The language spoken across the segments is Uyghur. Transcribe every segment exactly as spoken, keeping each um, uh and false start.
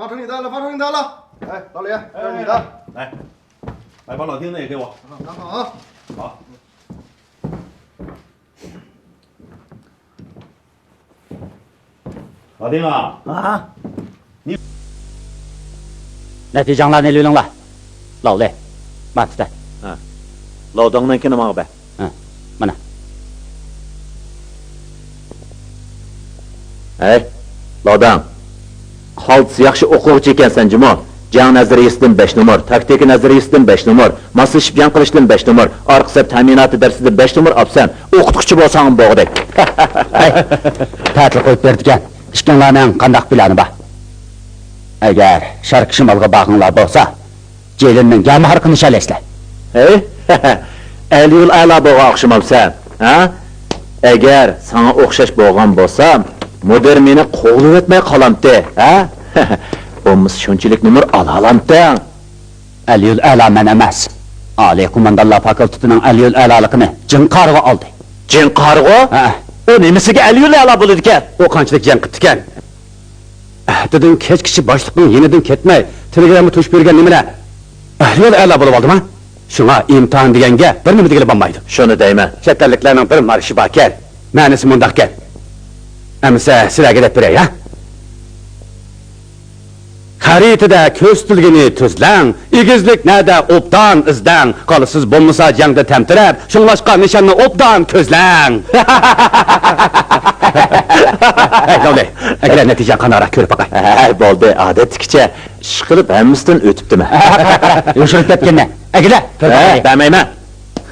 放出你的了，放出你的了。哎，老李，这是你的。来，来，把老丁那也给我。好，好，好。好。老丁啊。啊？你 نەتىجەڭلارنى ئېلىۋېلىڭلار. لاۋلى، مانا تۇتە. ھە. لاۋداڭنىڭكىنى ماڭا بەر. ھە، مانا. ھەي، لاۋداڭ. قالتىس ياخشى ئوقۇغۇچى ئىكەنسەن جۇمۇ. جەڭ نەزەرىيىسىدىن بەش نومۇر، تاكتىكا نەزەرىيىسىدىن بەش نومۇر، ماسلىشىپ جەڭ قىلىشتىن بەش نومۇر، ئارقا سەپ تەمىناتى دەرسىدىن بەش نومۇر ئاپسەن. ئوقۇتقۇچى بولساڭمۇ بولغۇدەك. ھەي، تەتىل قويۇپ بېرىدىكەن. ئىككىڭلارنىڭ قانداق پىلانى بار؟ ئەگەر شەرقىي شىمالغا بارغىڭلار بولسا، جېلىننىڭ گەمە ھارىقىنى ئىشلەيسىلەر. ھەي، ئەلىيۇل ئەلا بولغان ئوخشىمامسەن، ھە؟ ئەگەر ساڭا ئوخشاش بولغان بولسام، مۇدىر مېنى قوغلىۋەتمەي قالامتى، ھە؟ بولمىسا شۇنچىلىك نومۇر ئالالامتىڭ؟ ئەلىيۇل ئەلا مەن ئەمەس. ئالىي قوماندانلار فاكۇلتېتىنىڭ ئەلىيۇل ئەلالىقىنى جىڭ قارىغۇ ئالدى. جىڭ قارىغۇ؟ ھە. ئۇ نېمىسىگە ئەلىيۇل ئەلا بولىدىكەن؟ ئۇ قانچىلىك جەڭ قىپتىكەن؟ ئەتىدىن كەچكىچە باشلىقنىڭ يېنىدىن كەتمەي، تېلېگرامما توشۇپ يۈرگەن نېمىلەر؟ ئەلىيۇل ئەلا بولۇۋالدىما؟ شۇڭا ئىمتىھان دېگەنگە بىر نېمە دېگىلى بولمايدۇ. شۇنى دەيمەن. چەت ئەللىكلەرنىڭ بىر مارشى باركەن. مەنىسى مۇنداقكەن. ئەمىسە سىلەرگە دەپ بېرەي، ھە؟ خەرىتىدە كۆرسىتىلگىنى تۈزلەڭ، ئېگىزلىك نەدە ئوبدان ئىزدەڭ، قالىسىز بولمىسا جەڭدە تەمتىرەپ، شۇڭلاشقا نىشاننى ئوبدان كۆزلەڭ. ھەي، لاۋلى، ئەگىلە نەتىجەڭ قانداقراق كۆرۈپ باقاي. ھە، بولدى، ئادەتتىكىچە ئىشقىلىپ ھەممىسىدىن ئۆتۈپتىمەن. يوشۇرۇپ كەتكىنە، ئەگىلە، كۆرۈپ ھە، باقاي. بەرمەيمەن.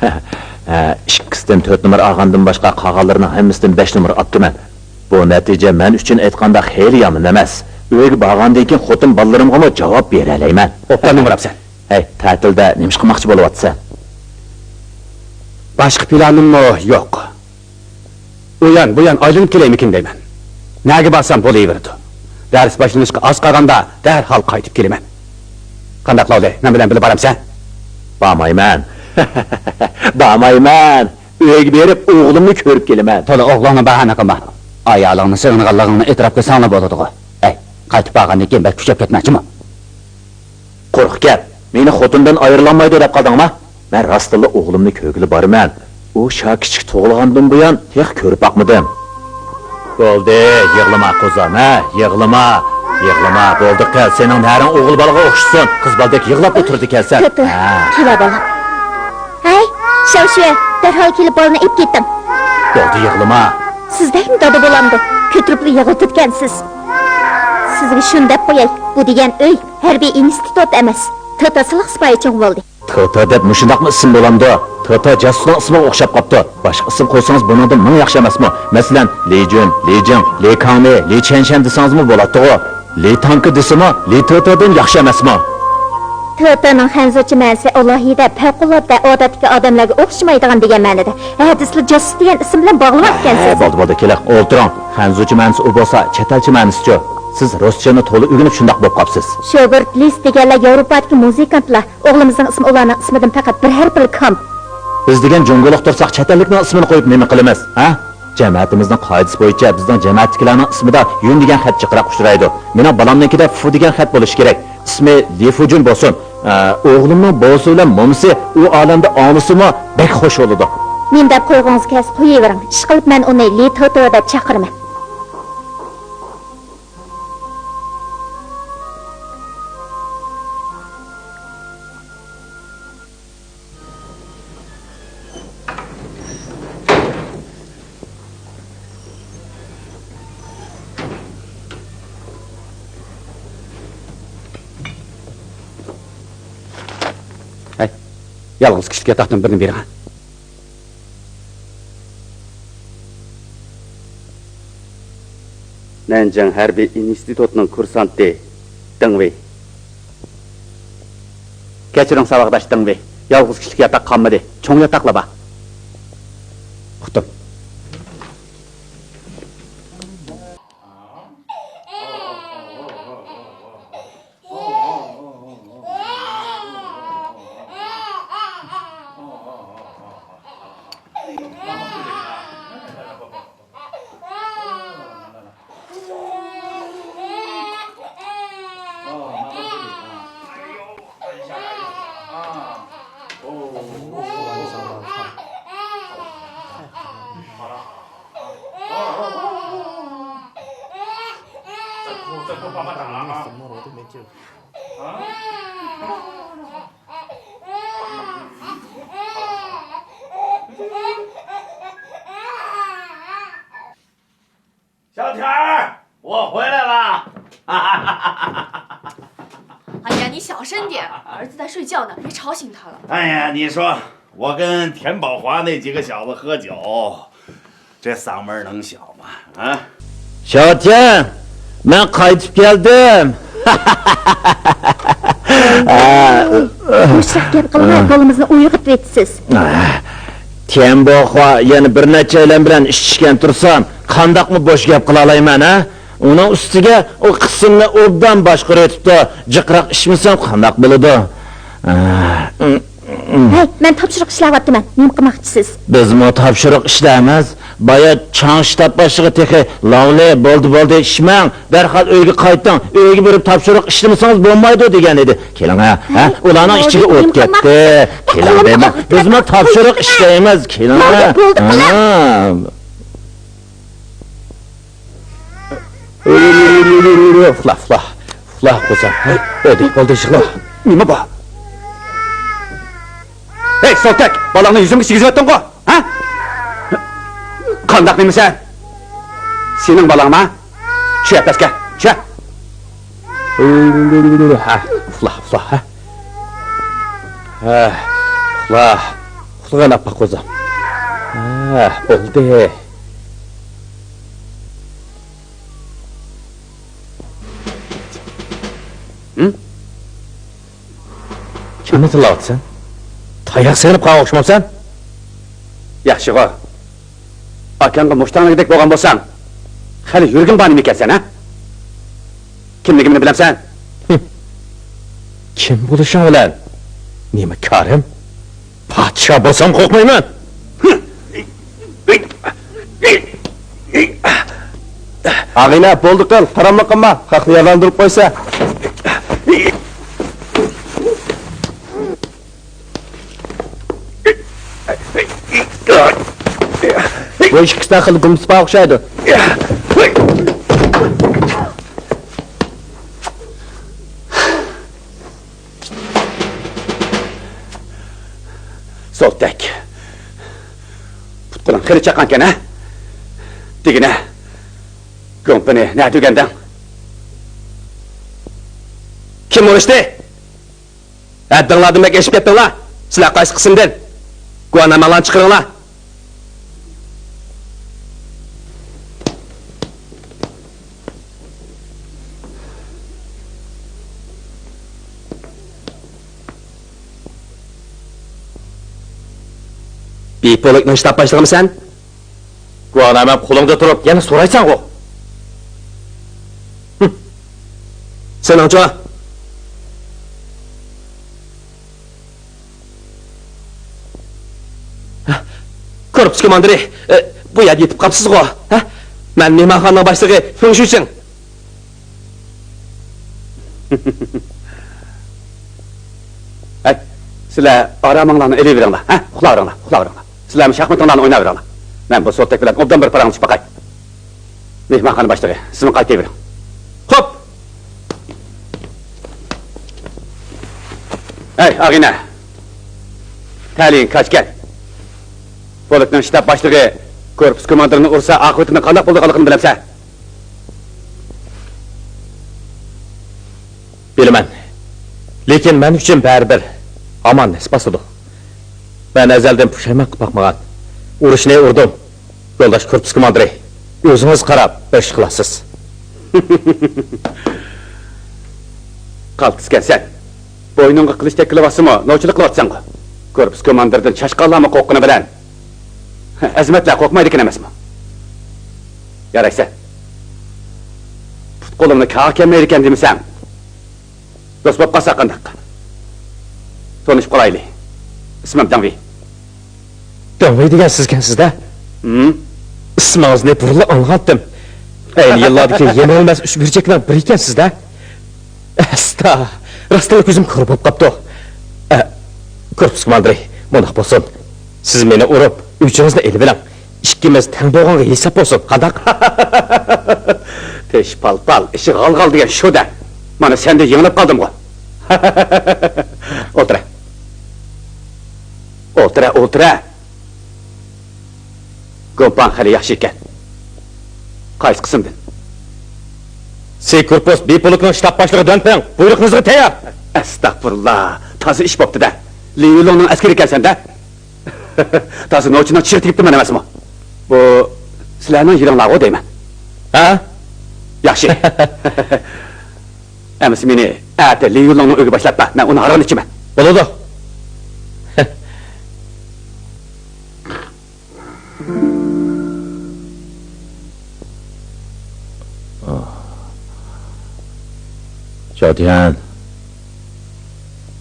ھە، ئىككىسىدىن تۆت نومۇر ئالغاندىن باشقا قالغانلىرىنىڭ ھەممىسىدىن بەش نومۇر ئاپتىمەن. بۇ نەتىجە مەن ئۈچۈن ئېيتقاندا خېلى يامان ئەمەس. ئۆيگە بارغاندىن كېيىن خوتۇن بالىلىرىمغىمۇ جاۋاب بېرەلەيمەن. ئوبدان نومۇر ئاپسەن. ھەي، تەتىلدە نېمە ئىش قىلماقچى بولۇۋاتىسەن؟ باشقا پىلانىممۇ يوق. ئۇيان، بۇيان ئايلىنىپ كېلەيمىكىن دەيمەن. نەگە بارسام بولۇۋېرىدۇ. دەرس باشلىنىشقا ئاز قالغاندا دەرھال قايتىپ كېلىمەن. قانداق، لاۋلى، مەن بىلەن بىللە بارامسەن؟ بارمايمەن. بارمايمەن. ئۆيگە بېرىپ، ئوغلۇمنى كۆرۈپ كېلىمەن. تولا ئوغلۇڭنى باھانە قىلما. ئايالىڭنى سېغىنغانلىقىڭنى ئېتىراپ قىلساڭلا بولىدىغۇ. ئەي، قايتىپ بارغاندىن كېيىن بەك كۈچەپ كەتمەڭچىمۇ. قۇرۇق گەپ. مېنى خوتۇندىن ئايرىلالمايدۇ دەپ قالدىڭما؟ مەن راستتىنلا ئوغلۇمنى كۆرگىلى بارىمەن. ئۇ شاكىچىك تۇغۇلغاندىن بۇيان تېخى كۆرۈپ باقمىدىم. بولدى، يىغلىما قوزام، ھە، يىغلىما. يىغلىما، بولدى قىز، سېنىڭ نەرىڭ ئوغۇل بالىغا ئوخشىسۇن. قىز بالىدەك يىغلاپ ئولتۇرىدىكەنسەن. تۆتە، ھە. كېلە بالام. ھەي، شاۋشۈەن، دەرھال كېلىپ بالىنى ئېلىپ كېتىڭ. بولدى، يىغلىما. سىزدەكمۇ دادا بولامدۇ؟ كۆتۈرۈپلا يىغلىتىدىكەنسىز. سىزگە شۇنى دەپ قوياي، بۇ دېگەن ئۆي ھەربىي ئىنستىتۇت ئەمەس، تۆتە سىلىق سىپايى چوڭ بولدى. تۆتە دەپ مۇشۇنداقمۇ ئىسىم بولامدۇ؟ تۆتە جاسۇسنىڭ ئىسمىغا ئوخشاپ قاپتۇ. باشقا ئىسىم قويسىڭىز بۇنىڭدىن مىڭ ياخشى ئەمەسمۇ؟ مەسىلەن، لى جۈن، لى جىڭ، لى كاڭمى، لى چيەنشەن دېسىڭىزمۇ بولاتتىغۇ. لى تاڭكې دېسىمۇ، لى تۆتەدىن ياخشى ئەمەسمۇ؟ تۆتەنىڭ خەنزۇچە مەنىسى ئالاھىدە، پەۋقۇلئاددە، ئادەتتىكى ئادەملەرگە ئوخشىمايدىغان دېگەن مەنىدە. ھە، دېسىلا جاسۇس دېگەن ئىسىم بىلەن ھە، باغلىۋەتكەنسىز. بولدى، بولدى، كېلىڭ، ئولتۇرۇڭ. خەنزۇچە مەنىسى ئۇ بولسا، چەت ئەلچە مەنىسىچۇ؟ سىز رۇسچىنى تولا ئۆگىنىپ شۇنداق بولۇپ قاپسىز. شوبېرت، لىست دېگەنلەر ياۋروپادىكى مۇزىكانتلار. ئوغلىمىزنىڭ ئىسمى ئۇلارنىڭ ئىسمىدىن پەقەت بىر ھەرپلا كام. بىز دېگەن جۇڭگولۇق تۇرساق، چەت ئەللىكنىڭ ئىسمىنى قويۇپ نېمە قىلىمىز، ھە؟ جەمەتىمىزنىڭ قائىدىسى بويىچە بىزنىڭ جەمەتتىكىلەرنىڭ ئىسمىدا يۈن دېگەن خەت جىقراق ئۇچرايدۇ. مېنىڭ بالامنىڭكىدە فۇ دېگەن خەت بولۇشى كېرەك. ئىسمى لى فۇجۈن بولسۇن. ئە، ئوغلۇمنىڭ بوۋىسى بىلەن مومىسى ئۇ ئالەمدە ئاڭلىسىمۇ بەك خوش بولىدۇ. نېمە دەپ قويغۇڭىز كەلسە قويۇۋېرىڭ. ئىشقىلىپ مەن ئۇنى لى تۆتە دەپ چاقىرىمەن. ھەي، يالغۇز كىشىلىك ياتاقتىن بىرنى بېرىڭ. نەنجىڭ ھەربىي ئىنستىتۇتىنىڭ كۇرسانتى دېڭ ۋېي. كەچۈرۈڭ، ساۋاقداش دېڭ ۋېي. يالغۇز كىشىلىك ياتاق قالمىدى. چوڭ ياتاقلا بار. ئۇقتۇم. 小田儿，我回来了。哎呀，你小声点，儿子在睡觉呢，别吵醒他了。哎呀，你说我跟田宝华那几个小子喝酒，这嗓门能小吗？啊？ شاۋتيەن، مەن قايتىپ كەلدىم. يۇمشاق گەپ قىلماي، بالىمىزنى ئويغىتىۋېتىسىز. تيەنبوخۇا يەنە بىر نەچچەيلەن بىلەن ئىچىشكەن تۇرسام، قانداقمۇ بوش گەپ قىلالايمەن، ھە؟ ئۇنىڭ ئۈستىگە ئۇ قىسىمنى ئوبدان باشقۇرۇۋېتىپتۇ. جىقراق ئىچمىسەم قانداق بولىدۇ؟ ھەي، مەن تاپشۇرۇق ئىشلەۋاتىمەن. نېمە قىلماقچىسىز؟ بىزمۇ تاپشۇرۇق ئىشلەيمىز. بايا چاڭ شتاب باشلىقى تېخى، لاۋلى، بولدى، بولدى، ئىچمەڭ. دەرھال ئۆيگە قايتىڭ. ئۆيگە بېرىپ تاپشۇرۇق ئىشلىمىسىڭىز بولمايدۇ دېگەن ئىدى. كېلىڭە، ھە؟ ھەي، ئۇلارنىڭ ئىچىگە ئوت كەتتى. كېلىڭە دەيمەن. بىزمۇ تاپشۇرۇق ئىشلەيمىز. كېلىڭە. بولدى، بولدى، قىلىڭ. ئۇخلا، ئۇخلا. ئۇخلا، قوزام. ھە؟ بولدى، بولدى، يىغلا. نېمە بار؟ ھەي، سولتەك، بالاڭنى يۈزۈمگە كىيگۈزۈۋەتتىڭغۇ؟ ھە؟ قانداق نېمىسەن؟ سېنىڭ بالاڭما؟ چۈشە پەسكە، چۈشە. ھە، ئۇخلا، ئۇخلا، ھە. ھە، ئۇخلا. ئۇخلىغىن ئاپپاق قوزام. ھە، بولدى. ھىم؟ كىمنى تىللاۋاتىسەن؟ تاياق سېغىنىپ قالغان ئوخشىمامسەن؟ ياخشىغۇ. ئاكاڭغا مۇشتاڭلىگۈدەك بولغان بولساڭ، خېلى يۈرىكىڭ بار نېمىكەنسەن، ھە؟ كىملىكىمنى بىلەمسەن؟ ھىم. كىم بولۇشۇڭ بىلەن نېمە كارىم؟ پادىشاھ بولسام قورقمايمەن. ئاغىنە، بولدى قىل، قاراملىق قىلما، خەقنى يارىلاندۇرۇپ قويسا. بۇ ئىككىسىدە خېلى گۇمسىپا ئوخشايدۇ. سولتەك. پۇت-قولۇڭ خېلى چاققانكەن، ھە؟ دېگىنە، گۇڭپېنى نەدە ئۆگەندىڭ؟ كىم ئۇرۇشتى؟ ھەددىڭلاردىن بەك ئېشىپ كەتتىڭلار. سىلەر قايسى قىسىمدىن؟ گۇۋاھنامەڭلارنى چىقىرىڭلار. بىپولكنىڭ شتاب باشلىقىمسەن؟ گۇۋاھنامەم قولۇڭدا تۇرۇپ، يەنە سورايسەنغۇ؟ ھىم. سېنىڭچۇ؟ كورپۇس كوماندىرى، ئە، بۇ يەردە يېتىپ قاپسىزغۇ، ھە؟ مەن مېھمانخانىنىڭ باشلىقى فېڭ شۈچىڭ. ھەي، سىلەر ئارامىڭلارنى ئېلىۋېرىڭلار، ھە؟ ئۇخلاۋېرىڭلار، ئۇخلاۋېرىڭلار. سىلەرمۇ شاھمىتىڭلارنى ئويناۋېرىڭلار. مەن بۇ سولتەك بىلەن ئوبدان بىر پاراڭلىشىپ باقاي. مېھمانخانا باشلىقى، سىزمۇ قايتىۋېرىڭ. خوپ! ھەي، ئاغىنە! تەلىيىڭ كاچ كەل. پولكنىڭ شتاب باشلىقى كورپۇس كوماندىرىنى ئۇرسا، ئاقىۋىتىنىڭ قانداق بولىدىغانلىقىنى بىلەمسەن؟ بىلىمەن. لېكىن مەن ئۈچۈن بەرىبىر ئامان نېسىپ ئاسىدۇ. مەن ئەزەلدىن پۇشايمان قىلىپ باقمىغان. ئۇرۇشنى ئۇردۇم. يولداش كورپۇس كوماندىرى، ئۆزىڭىز قاراپ بىر ئىش قىلارسىز. قالتىسكەنسەن. بوينۇڭغا قىلىچ تەگكىلى بارسىمۇ، نوچىلىق قىلىۋاتىسەنغۇ. كورپۇس كوماندىرىدىن چاشقانلارمۇ قورققىنى بىلەن، ئەزىمەتلەر قورقمايدىكەن ئەمەسمۇ؟ يارايسەن. پۇت-قولۇمنى كاغا كەلمەيدىكەن دېمىسەڭ، دوست بولۇپ قالساق قانداق؟ تونۇشۇپ قالايلى. ئىسمىم دېڭ ۋېي. دېڭ ۋېي دېگەن سىزكەنسىز-دە؟ ھىم؟ ئىسمىڭىزنى بۇرۇنلا ئاڭلىغانتىم. ئەينى يىللاردىكى يېمى ئۆلمەس ئۈچ بۈرچەكنىڭ بىرى ئىكەنسىز-دە؟ ئەستا، راستلا كۆزۈم كور بولۇپ قاپتۇ. ئە، كورپۇس كوماندىرى، مۇنداق بولسۇن. سىز مېنى ئۇرۇپ، ئۆچىڭىزنى ئېلىۋېلىڭ. ئىككىمىز تەڭ بولغانغا ھېساب بولسۇن، قانداق؟ تىش پال-پال، ئىشى غال-غال دېگەن شۇ-دە. مانا سەندە يېڭىلىپ قالدىمغۇ. ئولتۇرە. ئولتۇرە، ئولتۇرە. گۇڭپاڭ خېلى ياخشى ئىكەن. قايسى قىسىمدىن؟ سى كورپۇس بى پولكىنىڭ شتاب باشلىقى دۈەنپىڭ، بۇيرۇقىڭىزغا تەييار. ئەستەغپۇرۇللا، تازا ئىش بوپتۇ-دە. لى يۈنلۇڭنىڭ ئەسكىرى ئىكەنسەن-دە. تازا نوچىنىڭ چىشىغا تېگىپتىمەن ئەمەسمۇ؟ بۇ سىلەرنىڭ يېرىڭلارغۇ دەيمەن. ھە؟ ياخشى. ئەمىسە مېنى ئەتە لى يۈنلۇڭنىڭ ئۆيىگە باشلاپ بار، مەن ئۇنىڭ ھارىقىنى ئىچىمەن. بولىدۇ. چاۋتيەن،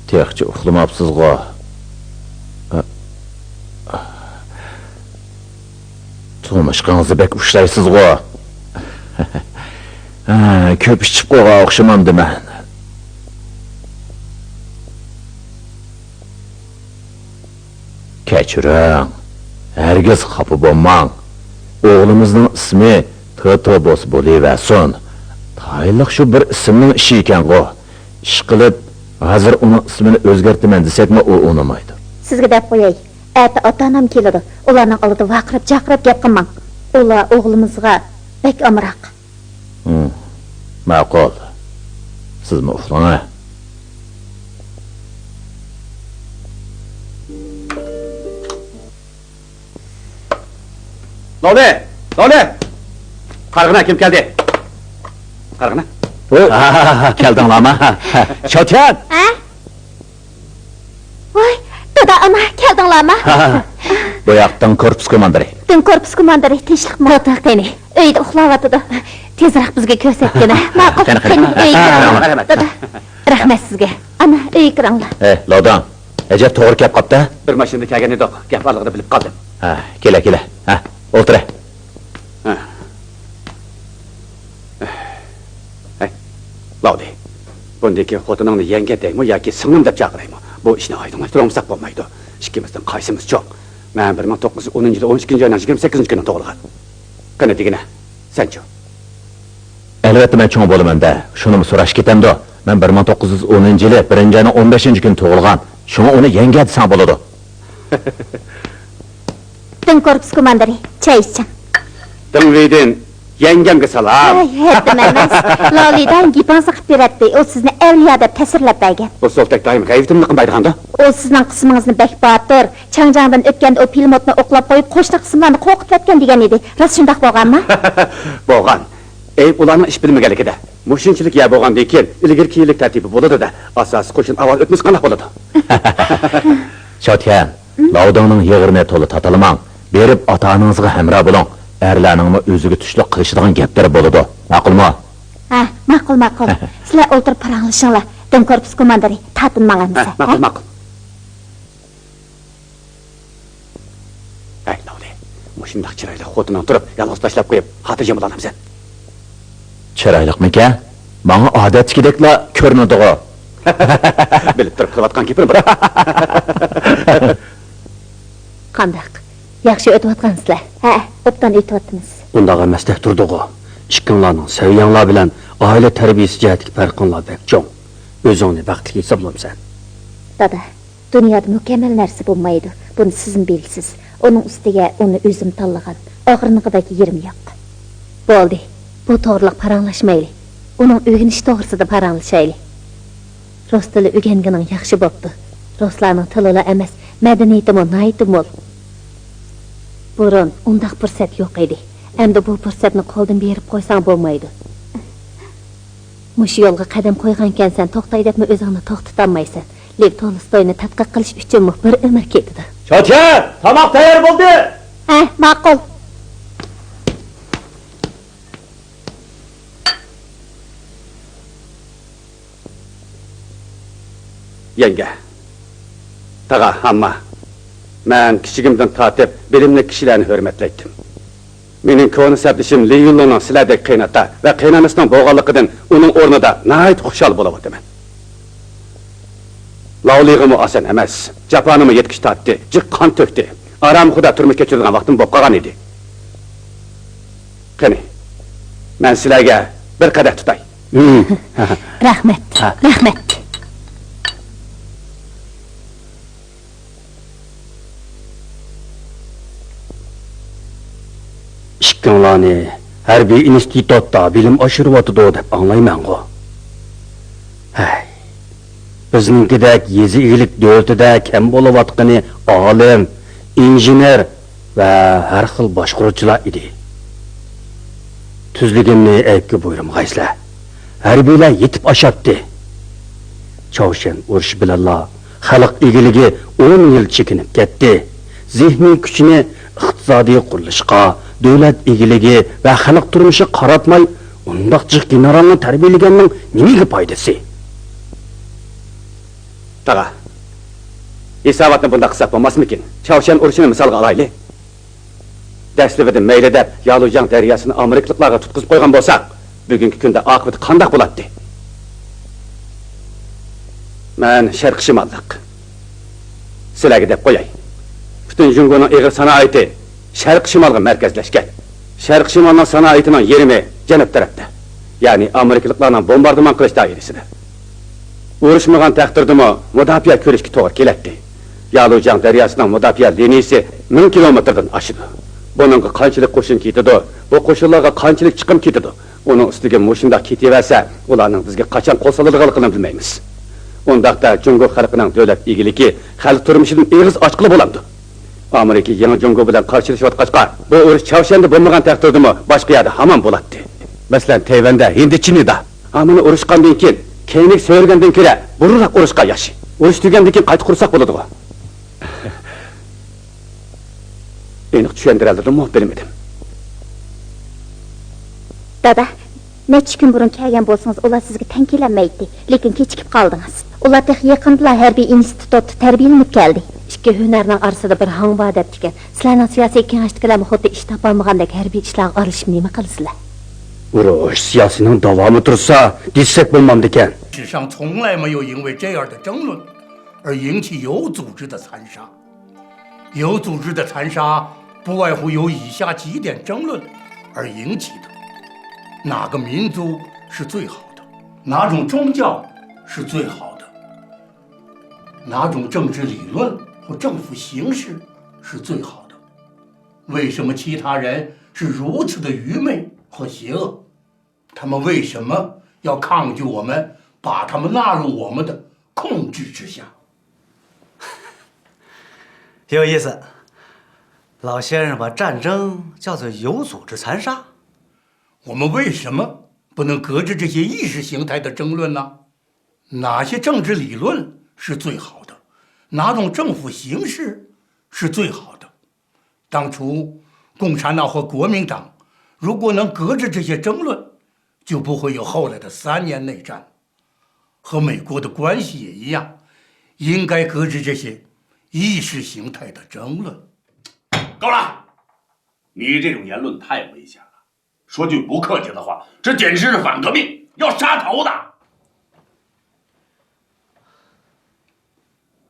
تېخىچە ئۇخلىماپسىزغۇ؟ تۇمشۇقىڭىزنى بەك ئۇششايسىزغۇ؟ ھە، كۆپ ئىچىپ قويغان ئوخشىمامدىمەن؟ كەچۈرۈڭ، ھەرگىز خاپا بولماڭ. ئوغلىمىزنىڭ ئىسمى تېتېبوس بولۇۋەرسۇن. تايىنلىق شۇ بىر ئىسىمنىڭ ئىشى ئىكەنغۇ. ئىشقىلىپ، ھازىر ئۇنىڭ ئىسمىنى ئۆزگەرتىمەن دېسەكمۇ، ئۇ ئۇنىمايدۇ. سىزگە دەپ قوياي، ئەتە ئاتا-ئانام كېلىدۇ. ئۇلارنىڭ ئالدىدا ۋارقىراپ-جارقىراپ گەپ قىلماڭ. ئۇلار ئوغلىمىزغا بەك ئامراق. ھىم، ماقۇل. سىزمۇ ئۇخلاڭ. لولى! لولى! قارىغىنا، كىم كەلدى؟ قارىغىنا. ھا، كەلدىڭلارمۇ؟ چاۋتيەن! ھە؟ ۋاي، دادا، ئانا، كەلدىڭلارمۇ؟ بۇ ياق دىڭ كورپۇس كوماندىرى. دىڭ كورپۇس كوماندىرى تىنچلىقمۇ؟ توختا قېنى، ئۆيدە ئۇخلاۋاتىدۇ. تېزرەك بىزگە كۆرسەتكىنە. ماقۇل، قېنى، قېنى. قېنى، ئۆيگە كىرىڭلار. دادا، رەھمەت سىزگە. ئانا، ئۆيگە كىرىڭلار. ھە، لوداڭ. ئەجەب توغرا كەپ قاپتۇ. بىر ماشىنىدا كەلگەن ئىدۇق، گەپ ئارىلىقىدا بىلىپ قالدىم. ھە، كېلە، كېلە. ھە، ئولتۇرە. ھە. ھەي، لاۋدى، بۇندىن كېيىن خوتۇنۇڭنى يەڭگە دەيمۇ ياكى سىڭلىم دەپ چاقىرايمۇ؟ بۇ ئىشنى ئايدىڭلاشتۇرمىساق بولمايدۇ. ئىككىمىزدىن قايسىمىز چوڭ؟ مەن بىر مىڭ توققۇز يۈز ئونىنچى يىلى ئون ئىككىنچى ئاينىڭ يىگىرمە سەككىزىنچى كۈنى تۇغۇلغان. قېنى دېگىنە، سەنچۇ؟ ئەلۋەتتە، مەن چوڭ بولىمەن-دە، شۇنىمۇ سوراش كېتەمدۇ؟ مەن بىر مىڭ توققۇز يۈز ئونىنچى يىلى بىرىنچى ئاينىڭ ئون بەشىنچى كۈنى تۇغۇلغان. شۇڭا ئۇنى يەڭگە دېسەڭ بولىدۇ. دىڭ كورپۇس كوماندىرى، چاي ئىچىڭ. دىڭ ۋېيدىن، يەڭگەمگە سالام. ھەي، ھەددىم ئەمەس. لاۋلىداڭ گېپىڭىزنى قىلىپ بېرەتتى. ئۇ سىزنى ئەۋلىيا دەپ تەسۋىرلەپ بەرگەن. ئۇ سولتەك دائىم غەيۋىتىمنى قىلمايدىغاندۇ؟ ئۇ سىزنىڭ قىسمىڭىزنى بەك باتۇر، چاڭجاڭدىن ئۆتكەندە ئۇ پىلىموتنى ئوقلاپ قويۇپ، قوشنا قىسىملارنى قورقۇتۇۋەتكەن دېگەن ئىدى. راست شۇنداق بولغانمۇ؟ بولغان. ئەيىب ئۇلارنىڭ ئىش بىلمىگەنلىكىدە. مۇشۇنچىلىك يەر بولغاندىن كېيىن ئىلگىرى كېيىنلىك تەرتىپى بولىدۇ-دە، ئاساسىي قوشۇن ئاۋۋال ئۆتمىسە قانداق بولىدۇ؟ شاۋتيەن، لاۋدىڭنىڭ يېغىرىنى تولا تاتىلىماڭ. بېرىپ ئاتا-ئانىڭىزغا ھەمراھ بولۇڭ. ئەرلەرنىڭمۇ ئۆزىگە تۇشلۇق قىلىشىدىغان گەپلىرى بولىدۇ. ماقۇلمۇ؟ ھە، ماقۇل، ماقۇل. سىلەر ئولتۇرۇپ پاراڭلىشىڭلار. دىڭ كورپۇس كوماندىرى، تارتىنماڭ ئەمىسە. ھە، ماقۇل، ھە؟ ماقۇل. ھەي، لاۋلى، مۇشۇنداق چىرايلىق خوتۇنۇڭ تۇرۇپ، يالغۇز تاشلاپ قويۇپ، خاتىرجەم بولالامسەن؟ چىرايلىقمىكەن؟ ماڭا ئادەتتىكىدەكلا كۆرۈنىدىغۇ. بىلىپ تۇرۇپ قىلىۋاتقان گېپىم بۇ. قانداق؟ ياخشى ئۆتۈۋاتقانسىلەر؟ ھە، ئوبدان ئۆتۈۋاتىمىز. ئۇنداق ئەمەستەك تۇرىدىغۇ. ئىككىڭلارنىڭ سەۋىيەڭلار بىلەن ئائىلە تەربىيىسى جەھەتتىكى پەرقىڭلار بەك چوڭ. ئۆزۈڭنى بەختلىك ھېسابلامسەن؟ دادا، دۇنيادا مۇكەممەل نەرسە بولمايدۇ، بۇنى سىزمۇ بىلىسىز. ئۇنىڭ ئۈستىگە ئۇنى ئۆزۈم تاللىغان، ئاغرىنىدىغۇدەك يېرىم يوق. بولدى، بۇ توغرىلىق پاراڭلاشمايلى. ئۇنىڭ ئۆگىنىشى توغرىسىدا پاراڭلىشايلى. رۇس تىلى ئۆگەنگىنىڭ ياخشى بوپتۇ. رۇسلارنىڭ تىلىلا ئەمەس، مەدەنىيىتىمۇ ناھايىتى مول. بۇرۇن ئۇنداق پۇرسەت يوق ئىدى. ئەمدى بۇ پۇرسەتنى قولدىن بېرىپ قويساڭ بولمايدۇ. مۇشۇ يولغا قەدەم قويغانكەنسەن، توختاي دەپمۇ ئۆزۈڭنى توختىتالمايسەن. لېۋ تولستوينى تەتقىق قىلىش ئۈچۈنمۇ بىر ئۆمۈر كېتىدۇ. شاتيەن، تاماق تەييار بولدى! ھە، ماقۇل. يەڭگە، تاغا، ئامما، مەن كىچىكىمدىن تارتىپ بىلىملىك كىشىلەرنى ھۆرمەتلەيتتىم. مېنىڭ كونا سەپدىشىم لى يۈنلۇڭنىڭ سىلەردەك قېيىنئاتا ۋە قېيىنئانىسىنىڭ بولغانلىقىدىن ئۇنىڭ ئورنىدا ناھايىتى خۇشال بولۇۋاتىمەن. لاۋلىغىمۇ ئاسان ئەمەس. جاپانىمۇ يەتكۈچە تارتتى، جىق قان تۆكتى. ئارامى خۇدا تۈرمە كەچۈرىدىغان ۋاقتىمۇ بولۇپ قالغان ئىدى. قېنى، مەن سىلەرگە بىر قەدەھ تۇتاي. ھىم. رەھمەت، ھە. رەھمەت. ئىككىڭلارنى ھەربىي ئىنستىتۇتتا بىلىم ئاشۇرۇۋاتىدۇ دەپ ئاڭلايمەنغۇ. ھەي، بىزنىڭكىدەك يېزا ئىگىلىك دۆلىتىدە كەم بولۇۋاتقىنى ئالىم، ئىنژېنېر ۋە ھەر خىل باشقۇرغۇچىلار ئىدى. تۈزلىگىنىنى ئەيىبكە بۇيرۇمىغايسىلەر. ھەربىيلەر يېتىپ ئاشاتتى. چاۋشيەن ئۇرۇشى بىلەنلا خەلق ئىگىلىكى ئون يىل چېكىنىپ كەتتى. زېھنىي كۈچىنى ئىقتىسادىي قۇرۇلۇشقا، دۆلەت ئىگىلىكى ۋە خەلق تۇرمۇشىغا قاراتماي، ئۇنداق جىق گېنېرالنى تەربىيەلىگەننىڭ نېمىگە پايدىسى؟ تاغا، ھېساباتنى بۇنداق قىلساق بولماسمىكىن؟ چاۋشيەن ئۇرۇشىنى مىسالغا ئالايلى. دەسلىپىدە مەيلى دەپ يالۇجياڭ دەرياسىنى ئامېرىكىلىقلارغا تۇتقۇزۇپ قويغان بولساق، بۈگۈنكى كۈندە ئاقىۋىتى قانداق بولاتتى؟ مەن شەرقىي شىماللىق. سىلەرگە دەپ قوياي. پۈتۈن جۇڭگونىڭ ئېغىر سانائىتى شەرقىي شىمالغا مەركەزلەشكەن. شەرقىي شىمالنىڭ سانائىتىنىڭ يېرىمى جەنۇب تەرەپتە، يەنى ئامېرىكىلىقلارنىڭ بومباردىمان قىلىش دائىرىسىدە. ئۇرۇشمىغان تەقدىردىمۇ مۇداپىئە كۆرۈشكە توغرا كېلەتتى. يالۇجياڭ دەرياسىنىڭ مۇداپىئە لىنىيىسى مىڭ كىلومېتىردىن ئاشىدۇ. بۇنىڭغا قانچىلىك قوشۇن كېتىدۇ، بۇ قوشۇنلارغا قانچىلىك چىقىم كېتىدۇ، ئۇنىڭ ئۈستىگە مۇشۇنداق كېتىۋەرسە، ئۇلارنىڭ بىزگە قاچان قول سالىدىغانلىقىنى بىلمەيمىز. ئۇنداقتا جۇڭگو خەلقىنىڭ دۆلەت ئىگىلىكى، خەلق تۇرمۇشىدىن ئېغىز ئاچقىلى بولامدۇ؟ ئامېرىكا يېڭى جۇڭگو بىلەن قارشىلىشىۋاتقاچقا، بۇ ئۇرۇش چاۋشيەندە بولمىغان تەقدىردىمۇ باشقا يەردە ھامان بولاتتى. مەسىلەن، تەيۋەندە، ھىندى چىنىدا. ھامىنى ئۇرۇشقاندىن كېيىن، كەينىگە سۆرىگەندىن كۆرە بۇرۇنراق ئۇرۇشقان ياخشى. ئۇرۇش تۈگەندىن كېيىن قايتا قۇرساق بولىدىغۇ. ئېنىق چۈشەندۈرەلىدىممۇ بىلمىدىم. دادا، نەچچە كۈن بۇرۇن كەلگەن بولسىڭىز، ئۇلار سىزگە تەڭ كېلەلمەيتتى، لېكىن كېچىكىپ قالدىڭىز. ئۇلار تېخى يېقىندىلا ھەربىي ئىنستىتۇتتا تەربىيەلىنىپ كەلدى. ئىككى ھۈنەرنىڭ ئارىسىدا بىر ھاڭ بار دەپتىكەن. سىلەرنىڭ سىياسىي كېڭەشتىكىلەرمۇ خۇددى ئىش تاپالمىغاندەك ھەربىي ئىشلارغا ئارىلىشىپ نېمە قىلىسىلەر؟ ئۇرۇش سىياسىينىڭ داۋامى تۇرسا، دېسەك بولمامدىكەن. 史上从来没有因为这样的争论而引起有组织的残杀。有组织的残杀不外乎由以下几点争论而引起的：哪个民族是最好的？哪种宗教是最好的？哪种政治理论或政府形式是最好的？为什么其他人是如此的愚昧和邪恶？他们为什么要抗拒我们，把他们纳入我们的控制之下？有意思，老先生把战争叫做有组织残杀。我们为什么不能搁置这些意识形态的争论呢？哪些政治理论是最好的？哪种政府形式是最好的？当初共产党和国民党如果能搁置这些争论，就不会有后来的三年内战。和美国的关系也一样，应该搁置这些意识形态的争论。够了！你这种言论太危险了。说句不客气的话，这简直是反革命，要杀头的。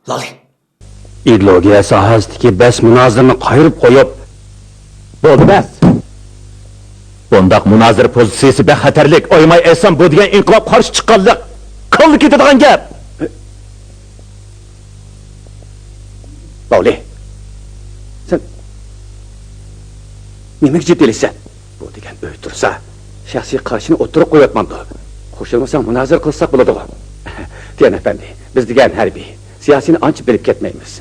老李。 ئىدېئولوگىيە ساھەسىدىكى بەس مۇنازىرىنى قايرىپ قويۇپ، بولدى بەس! بۇنداق مۇنازىرە پوزىتسىيىسى بەك خەتەرلىك، ئايىماي ئېيتسام، بۇ دېگەن ئىنقىلاب قارشى چىققانلىق، كاللا كېتىدىغان گەپ! باۋلى، سەن نېمىگە جىددىيلىشىسەن؟ بۇ دېگەن ئۆي تۇرسا، شەخسىي قارىشىنى ئوتتۇرىغا قويۇۋاتمامدۇ؟ قوشۇلمىساڭ مۇنازىرە قىلساق بولىدىغۇ. تيەن ئەپەندى، بىز دېگەن ھەربىي، سىياسىينى ئانچە بىلىپ كەتمەيمىز.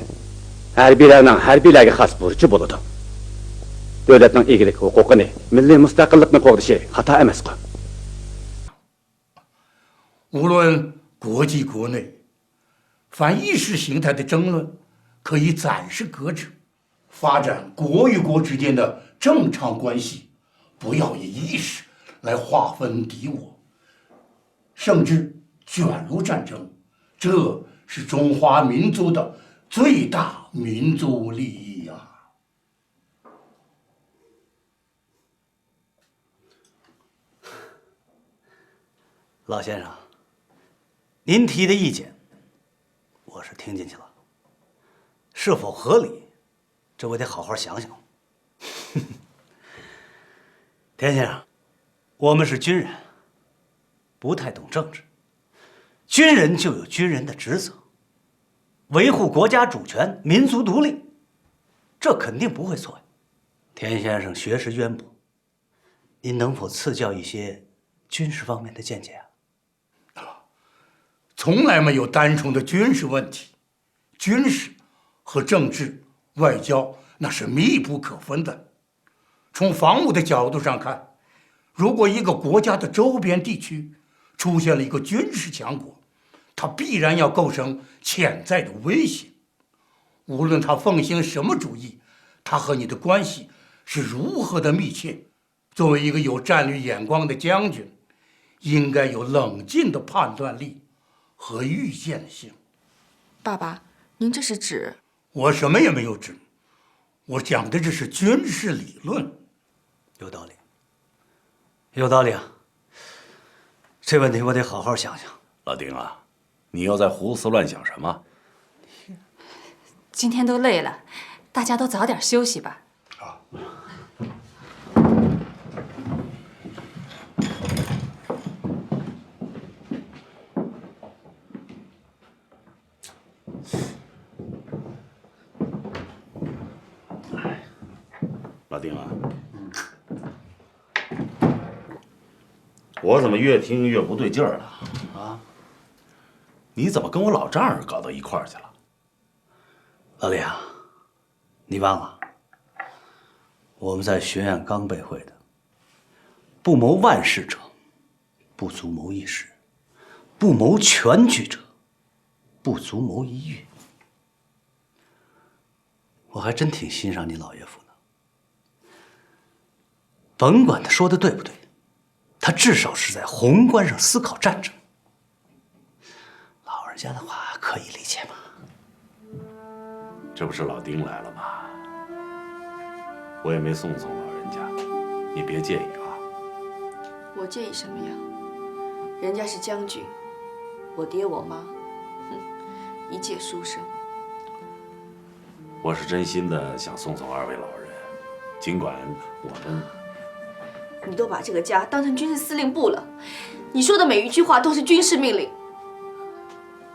ھەربىيلەرنىڭ ھەربىيلەرگە خاس بۇرچى بولىدۇ. دۆلەتنىڭ ئىگىلىك ھوقۇقىنى، مىللىي مۇستەقىللىقنى قوغدىشى خاتا ئەمەسقۇ. 无论国际国内，凡意识形态的争论可以暂时搁置，发展国与国之间的正常关系，不要以意识来划分敌我，甚至卷入战争。这是中华民族的最大民族利益呀！ 老先生，您提的意见，我是听进去了。是否合理？这我得好好想想。田先生，我们是军人，不太懂政治。军人就有军人的职责，维护国家主权、民族独立，这肯定不会错呀。田先生学识渊博，您能否赐教一些军事方面的见解啊？从来没有单纯的军事问题，军事和政治、外交那是密不可分的。从防务的角度上看，如果一个国家的周边地区出现了一个军事强国，它必然要构成潜在的威胁。无论他奉行什么主义，他和你的关系是如何的密切，作为一个有战略眼光的将军，应该有冷静的判断力和预见性。爸爸，您这是指？我什么也没有指，我讲的这是军事理论。有道理，有道理啊！这问题我得好好想想。老丁啊，你又在胡思乱想什么？今天都累了，大家都早点休息吧。老丁啊，我怎么越听越不对劲儿了？啊，你怎么跟我老丈人搞到一块儿去了？老李啊，你忘了？我们在学院刚背会的：不谋万事者，不足谋一时；不谋全局者，不足谋一域。我还真挺欣赏你老岳父的。 甭管他说的对不对，他至少是在宏观上思考战争。老人家的话可以理解吗？这不是老丁来了吗？我也没送送老人家，你别介意啊。我介意什么呀？人家是将军，我爹我妈，哼，一介书生。我是真心的想送送二位老人，尽管我们……你都把这个家当成军事司令部了，你说的每一句话都是军事命令。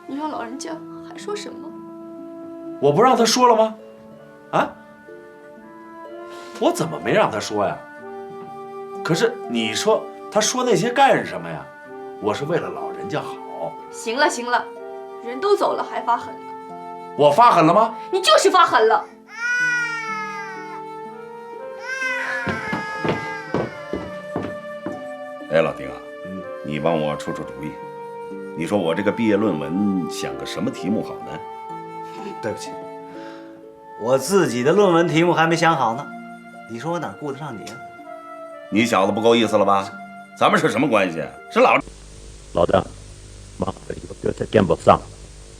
你让老人家还说什么？我不让他说了吗？啊？我怎么没让他说呀？可是你说他说那些干什么呀？我是为了老人家好。行了行了，人都走了还发狠了？我发狠了吗？你就是发狠了。哎，老丁啊，你帮我出出主意。你说我这个毕业论文想个什么题目好呢？对不起，我自己的论文题目还没想好呢。你说我哪顾得上你啊？你小子不够意思了吧？咱们是什么关系？是老……老丁，ماڭا بىر يول كۆرسەتكەن بولساڭ،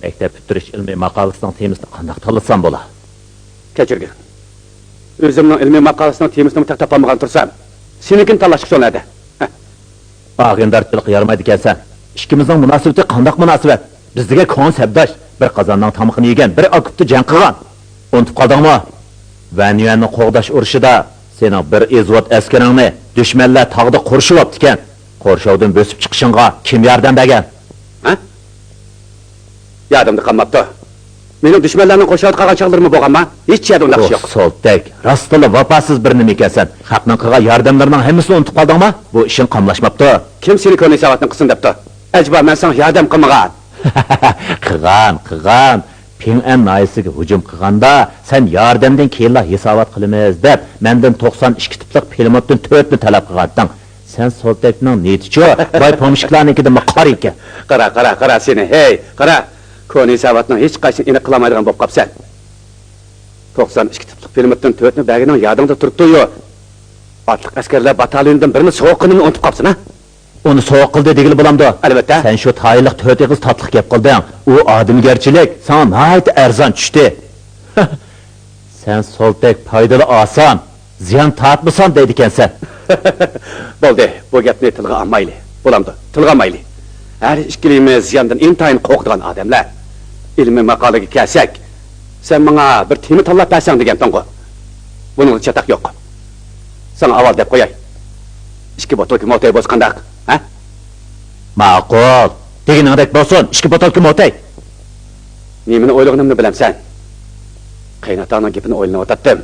مەكتەپ پۈتتۈرۈش ئىلمىي ماقالىسىنىڭ تېمىسىنى قانداق تاللىسام بولا؟ كەچۈرگىن. ئۆزۈمنىڭ ئىلمىي ماقالىسىنىڭ تېمىسىنىمۇ تېخى تاپالمىغان تۇرسام، سېنىڭكىنى تاللاشقا شۇ نەدە؟ ھە. ئاغىنىدارچىلىق يارىمايدىكەنسەن. ئىككىمىزنىڭ مۇناسىۋىتى قانداق مۇناسىۋەت؟ بىز دېگەن كۆڭۈل سەپداش، بىر قازاننىڭ تامىقىنى يېگەن، بىر ئاكوپتا جەڭ قىلغان. ئۇنتۇپ قالدىڭمۇ؟ ۋەنيۈەننى قوغداش ئۇرۇشىدا سېنىڭ بىر ئىزۋوت ئەسكىرىڭنى دۈشمەنلەر تاغدا قورشىۋاپتىكەن. قورشاۋدىن بۆسۈپ چىقىشىڭغا كىم ياردەم بەرگەن؟ ھە؟ يادىمدا قالماپتۇ. مېنىڭ دۈشمەنلەرنىڭ قورشاۋدا قالغان چاغلىرىمۇ بولغانما؟ ھېچ يەردە ئۇنداق ئىش يوق. سولتەك، راستلا ۋاپاسىز بىر نېمە ئىكەنسەن. خەقنىڭ قىلغان ياردەملىرىنىڭ ھەممىسىنى ئۇنتۇپ قالدىڭما؟ بۇ ئىشىڭ قاملاشماپتۇ. كىم سېنى كونا ساۋاتنىڭ قىلسۇن دەپتۇ؟ ئەجەبا مەن ساڭا ياردەم قىلمىغان؟ قىلغان، قىلغان. پىڭئەن ناھىيەسىگە ھۇجۇم قىلغاندا، سەن ياردەمدىن كېيىنلا ھېسابات قىلىمىز دەپ، مەندىن توقسان ئىككى تىپلىق پىلىموتتىن تۆتنى تەلەپ قىلغانتىڭ. سەن سولتەكنىڭ نىيىتىچۇ، باي پومېشچىكلارنىڭكىدىنمۇ قارا ئىكەن. قارا، قارا، قارا سېنى، ھەي، قارا! كونا ھېساباتنىڭ ھېچقايسىنى ئېنىق قىلالمايدىغان بولۇپ قاپسەن. توقسان ئىككى تىپلىق پىلىموتتىن تۆتنى بەرگىنىڭ يادىڭدا تۇرۇپتۇ-يۇ. ئاتلىق ئەسكەرلەر باتاليونىدىن بىرنى سوۋغا قىلغىنىمنى ئۇنتۇپ قاپسەن، ھە؟ ئۇنى سوۋغا قىلدى دېگىلى بولامدۇ؟ ئەلۋەتتە. سەن شۇ تايىنلىق تۆت ئېغىز تاتلىق گەپ قىلدىڭ. ئۇ ئادىمىگەرچىلىك ساڭا ناھايىتى ئەرزان چۈشتى. سەن سولتەك پايدىلا ئالسام، زىيان تارتمىسام دەيدىكەنسەن. بولدى، بۇ گەپنى تىلغا ئالمايلى. بولامدۇ؟ تىلغا ئالمايلى. ھەر ئىككىلىمىز زىياندىن ئىنتايىن قورقىدىغان ئادەملەر. ئىلمىي ماقالىگە كەلسەك، سەن ماڭا بىر تېما تاللاپ بەرسەڭ دېگەنتىڭغۇ. بۇنىڭدا چاتاق يوق. ساڭا ئاۋۋال دەپ قوياي. ئىككى بوتۇلكا موتەي بولسا قانداق؟ ھە؟ ماقۇل. دېگىنىڭدەك بولسۇن، ئىككى بوتۇلكا موتەي. نېمىنى ئويلىغىنىمنى بىلەمسەن؟ قېيىنئاتاڭنىڭ گېپىنى ئويلىنىۋاتاتتىم.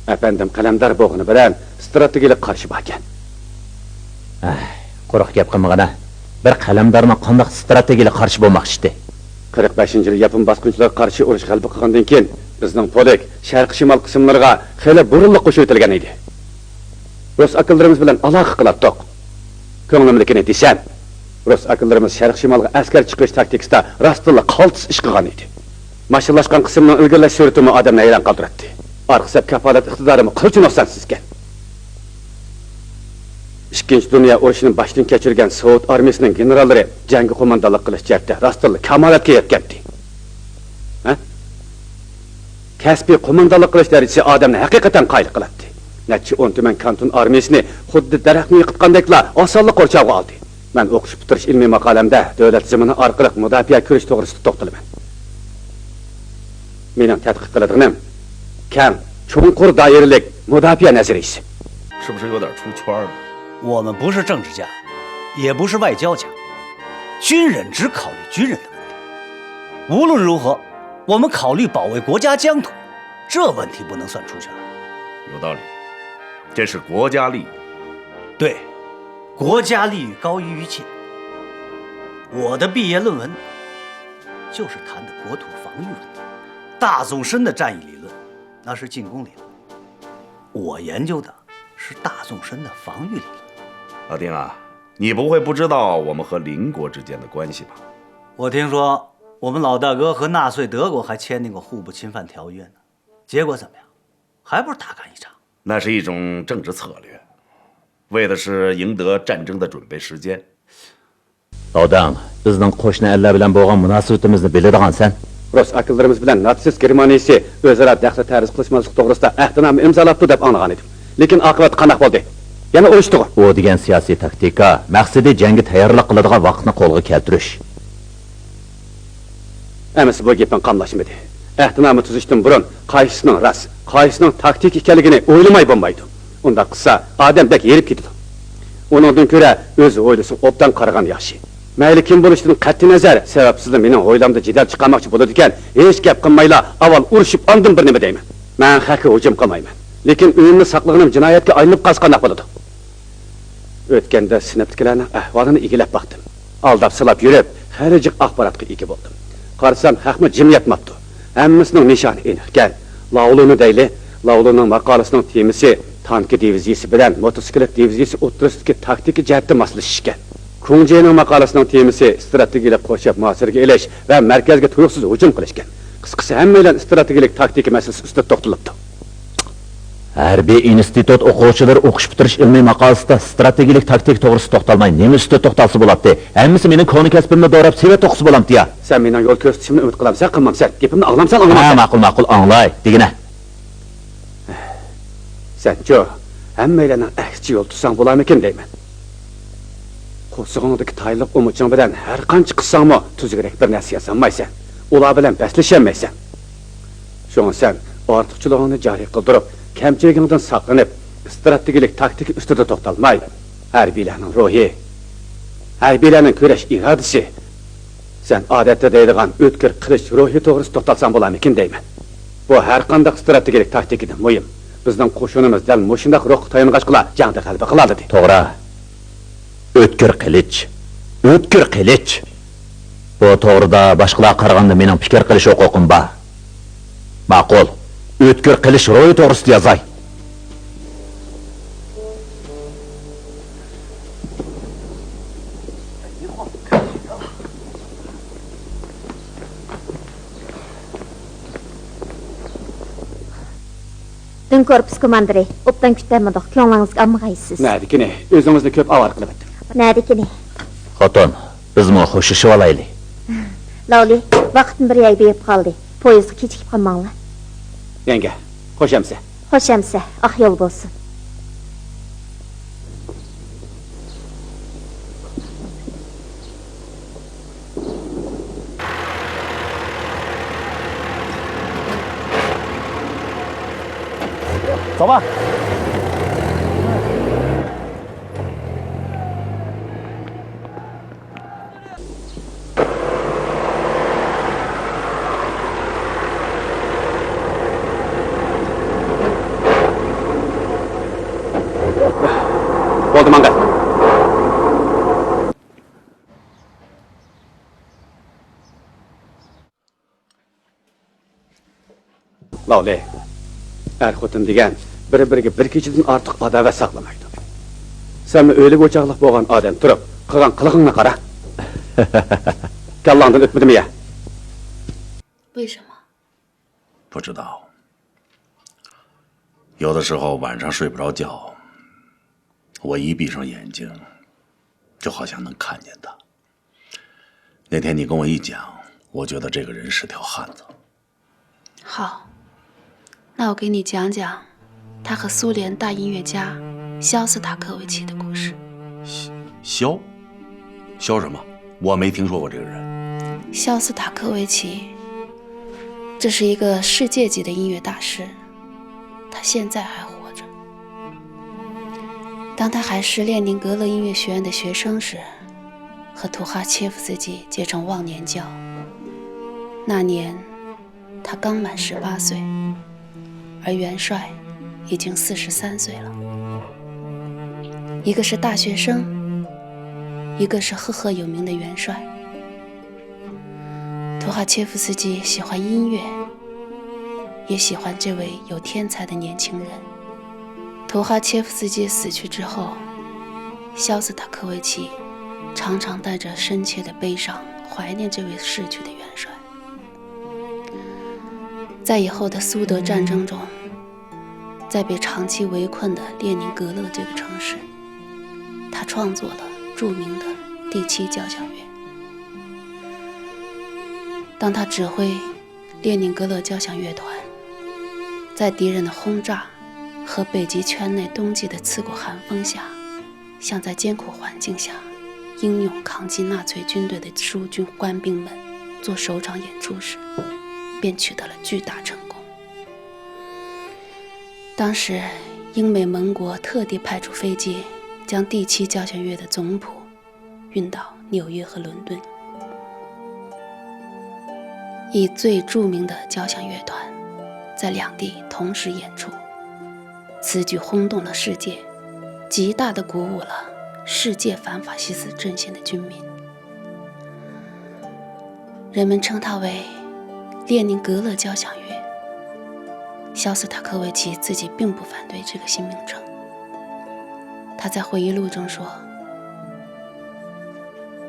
ئەپەندىم قەلەمدار بولغىنى بىلەن ستراتېگىيەلىك قارىشى باركەن. ئەھ، قۇرۇق گەپ قىلمىغىنا. بىر قەلەمدارنىڭ قانداق ستراتېگىيەلىك قارىشى بولماقچى؟ قىرىق بەشىنچى يىلى ياپون باسقۇنچىلىرىغا قارشى ئۇرۇش غەلىبە قىلغاندىن كېيىن، بىزنىڭ پولك شەرقىي شىمال قىسىملىرىغا خېلى بۇرۇنلا قوشۇۋېتىلگەن ئىدى. رۇس ئاكىلىرىمىز بىلەن ئالاقە قىلاتتۇق. كۆڭلۈمدىكىنى دېسەم، رۇس ئاكىلىرىمىز شەرقىي شىمالغا ئەسكەر چىقىرىش تاكتىكىسىدا راستتىنلا قالتىس ئىش قىلغان ئىدى. ماشىنىلاشقان قىسىمنىڭ ئىلگىرىلەش سۈرئىتىمۇ ئادەمنى ھەيران قالدۇراتتى. ئارقا سەپ كاپالەت ئىقتىدارىمۇ قىلچە نۇقسانسىزكەن. ئىككىنچى دۇنيا ئۇرۇشىنى باشتىن كەچۈرگەن سوۋېت ئارمىيىسىنىڭ گېنېراللىرى جەڭگە قوماندانلىق قىلىش جەھەتتە راستتىنلا كامالەتكە يەتكەنتى. ھە؟ كەسپىي قوماندانلىق قىلىش دەرىجىسى ئادەمنى ھەقىقەتەن قايىل قىلاتتى. نەچچە ئون تۈمەن كانتون ئارمىيىسىنى خۇددى دەرەخنى يىقىتقاندەكلا ئاسانلا قورشاۋغا ئالدى. مەن ئوقۇش پۈتتۈرۈش ئىلمىي ماقالەمدە دۆلەت زېمىنى ئارقىلىق مۇداپىئە كۈرىشى توغرىسىدا توختىلىمەن. مېنىڭ تەتقىق قىلىدىغىنىم كەڭ، چوڭقۇر دائىرىلىك مۇداپىئە نەزەرىيىسى. 是不是有点出圈了？我们不是政治家，也不是外交家，军人只考虑军人的问题。无论如何，我们考虑保卫国家疆土，这问题不能算出圈。有道理，这是国家利益。对，国家利益高于一切。我的毕业论文就是谈的国土防御问题。大纵深的战役理论，那是进攻理论。我研究的是大纵深的防御理论。老丁啊，你不会不知道我们和邻国之间的关系吧？我听说我们老大哥和纳粹德国还签订过互不侵犯条约呢，结果怎么样？还不是大干一场？那是一种政治策略，为的是赢得战争的准备时间。 داۋداڭ، بىزنىڭ قوشنا ئەللەر بىلەن بولغان مۇناسىۋىتىمىزنى بىلىدىغانسەن. رۇس ئاكىلىرىمىز بىلەن ناتسىست گېرمانىيىسى ئۆزئارا دەخلى تەرۇز قىلىشماسلىق توغرىسىدا ئەھدىنامە ئىمزالاپتۇ دەپ ئاڭلىغانىدىم. لېكىن ئاقىۋەت قانداق بولدى؟ يەنە ئۇرۇشتىغۇ. ئۇ دېگەن سىياسىي تاكتىكا، مەقسىتى جەڭگە تەييارلىق قىلىدىغان ۋاقىتنى قولغا كەلتۈرۈش. ئەمىسە بۇ گېپىڭ قاملاشمىدى. ئەھدىنامە تۈزۈشتىن بۇرۇن قايسىسىنىڭ راست، قايسىسىنىڭ تاكتىكا ئىكەنلىكىنى ئويلىماي بولمايدۇ. ئۇنداق قىلسا ئادەم بەك ھېرىپ كېتىدۇ. ئۇنىڭدىن كۆرە ئۆزى ئويلىسا ئوبدان قارىغان ياخشى. مەيلى كىم بولۇشىدىن قەتئىينەزەر، سەۋەبسىزلا مېنىڭ ھويلامدا جېدەل چىقارماقچى بولىدىكەن، ھېچ گەپ قىلمايلا ئاۋۋال ئۇرۇشۇپ ئاندىن بىر نېمە دەيمەن. مەن خەقكە ھۇجۇم قىلمايمەن. لېكىن ئۆيۈمنى ساقلىغىنىم جىنايەتكە ئايلىنىپ قالسا قانداق بولىدۇ؟ ئۆتكەندە سىنىپتىكىلەرنىڭ ئەھۋالىنى ئىگىلەپ باقتىم. ئالداپ سىلاپ يۈرۈپ، خېلى جىق ئاخباراتقا ئىگە بولدۇم. قارىسام، خەقمۇ جىم ياتماپتۇ. ھەممىسىنىڭ نىشانى ئېنىقكەن. لاۋلۇنى دەيلى. لاۋلۇنىڭ ماقالىسىنىڭ تېمىسى تانكا دىۋىزىيىسى بىلەن موتوسىكلىت دىۋىزىيىسى ئوتتۇرىسىدىكى تاكتىكا جەھەتتە ماسلىشىشكەن. كۇڭجېنىڭ ماقالىسىنىڭ تېمىسى ئىستراتېگىيەلىك قورشاپ مۇھاسىرىگە ئېلىش ۋە مەركەزگە تۇيۇقسىز ھۇجۇم قىلىشكەن. قىسقىسى، ھەممەيلەن ئىستراتېگىيەلىك تاكتىكا مەسىلىسى ئۈستىدە توختىلىپتۇ. ھەربىي ئىنستىتۇت ئوقۇغۇچىلىرى ئوقۇش پۈتتۈرۈش ئىلمىي ماقالىسىدا ستراتېگىيەلىك تاكتىكا توغرىسىدا توختالماي، نېمە ئۈستىدە توختالسا بولاتتى؟ ھەممىسى مېنىڭ كونا كەسپىمنى دوراپ، سېۋەت توقۇسا بولامتى يا؟ سەن مېنىڭ يول كۆرسىتىشىمنى ئۈمىد قىلامسەن، قىلمامسەن؟ گېپىمنى ئاڭلامسەن، ئاڭلىمامسەن؟ ھە، ماقۇل، ماقۇل، ئاڭلاي دېگىنە. سەنچۇ، ھەممەيلەننىڭ ئەكسىچە يول تۇتساڭ بولارمىكىن دەيمەن. قورسىقىڭدىكى تايلىق ئۇمىچىڭ بىلەن ھەر قانچە قىلساڭمۇ، تۈزۈكرەك بىر نەرسە ياسالمايسەن. ئۇلار بىلەن بەسلىشەلمەيسەن. شۇڭا سەن ئارتۇقچىلىقىڭنى جارى قىلدۇرۇپ، كەمچىلىكىڭدىن ساقلىنىپ، ئىستراتېگىيەلىك تاكتىكا ئۈستىدە توختالماي، ھەربىيلەرنىڭ روھى، ھەربىيلەرنىڭ كۈرەش ئىرادىسى، سەن ئادەتتە دەيدىغان ئۆتكۈر قىلىچ روھى توغرىسىدا توختالساڭ بولارمىكىن دەيمەن. بۇ ھەرقانداق ئىستراتېگىيەلىك تاكتىكىدىن مۇھىم. بىزنىڭ قوشۇنىمىز دەل مۇشۇنداق روھقا تايانغاچقىلا جەڭدە غەلىبە قىلالىدى. توغرا. ئۆتكۈر قىلىچ. ئۆتكۈر قىلىچ. بۇ توغرىدا باشقىلارغا قارىغاندا مېنىڭ پىكىر قىلىش ھوقۇقۇم بار. ماقۇل. ئۆتكۈر قىلىچ روھى توغرىسىدا يازاي. دىڭ كورپۇس كوماندىرى، ئوبدان كۈتەلمىدۇق، كۆڭلىڭىزگە ئالمىغايسىز. نەدىكىنى؟ ئۆزىڭىزنى كۆپ ئاۋارە قىلىۋەتتىم. نەدىكىنى؟ خوتۇن، بىزمۇ خوشلىشىۋالايلى. لاۋلى، ۋاقىتمۇ بىر يەرگە بېرىپ قالدى. پويىزغا كېچىكىپ قالماڭلار. يەڭگە، خوش ئەمىسە. خوش ئەمىسە، ئاق يول بولسۇن. 走吧。 بولدى، ماڭغىل. 老李، ئەر خوتۇن دېگەن بىر-بىرىگە بىر كېچىدىن ئارتۇق ئاداۋەت ساقلىمايدۇ. سەنمۇ ئۆلۈك ئوچاقلىق بولغان ئادەم تۇرۇپ قىلغان قىلىقىڭنى قارا. كاللاڭدىن ئۆتمىدىمۇ يا؟ 为什么？不知道。有的时候晚上睡不着觉，我一闭上眼睛，就好像能看见他。那天你跟我一讲，我觉得这个人是条汉子。好，那我给你讲讲他和苏联大音乐家肖斯塔科维奇的故事。肖？肖什么？我没听说过这个人。肖斯塔科维奇，这是一个世界级的音乐大师，他现在还活着。当他还是列宁格勒音乐学院的学生时，和图哈切夫斯基结成忘年交。那年，他刚满十八岁，而元帅已经四十三岁了。一个是大学生，一个是赫赫有名的元帅。图哈切夫斯基喜欢音乐，也喜欢这位有天才的年轻人。图哈切夫斯基死去之后，肖斯塔科维奇常常带着深切的悲伤，怀念这位逝去的元帅。在以后的苏德战争中，在被长期围困的列宁格勒这个城市，他创作了著名的第七交响乐。当他指挥列宁格勒交响乐团，在敌人的轰炸和北极圈内冬季的刺骨寒风下，像在艰苦环境下英勇抗击纳粹军队的苏军官兵们做首场演出时，便取得了巨大成功。当时，英美盟国特地派出飞机，将第七交响乐的总谱运到纽约和伦敦，以最著名的交响乐团在两地同时演出。此举轰动了世界，极大地鼓舞了世界反法西斯阵线的军民。人们称它为列宁格勒交响乐。肖斯塔科维奇自己并不反对这个新名称。他在回忆录中说，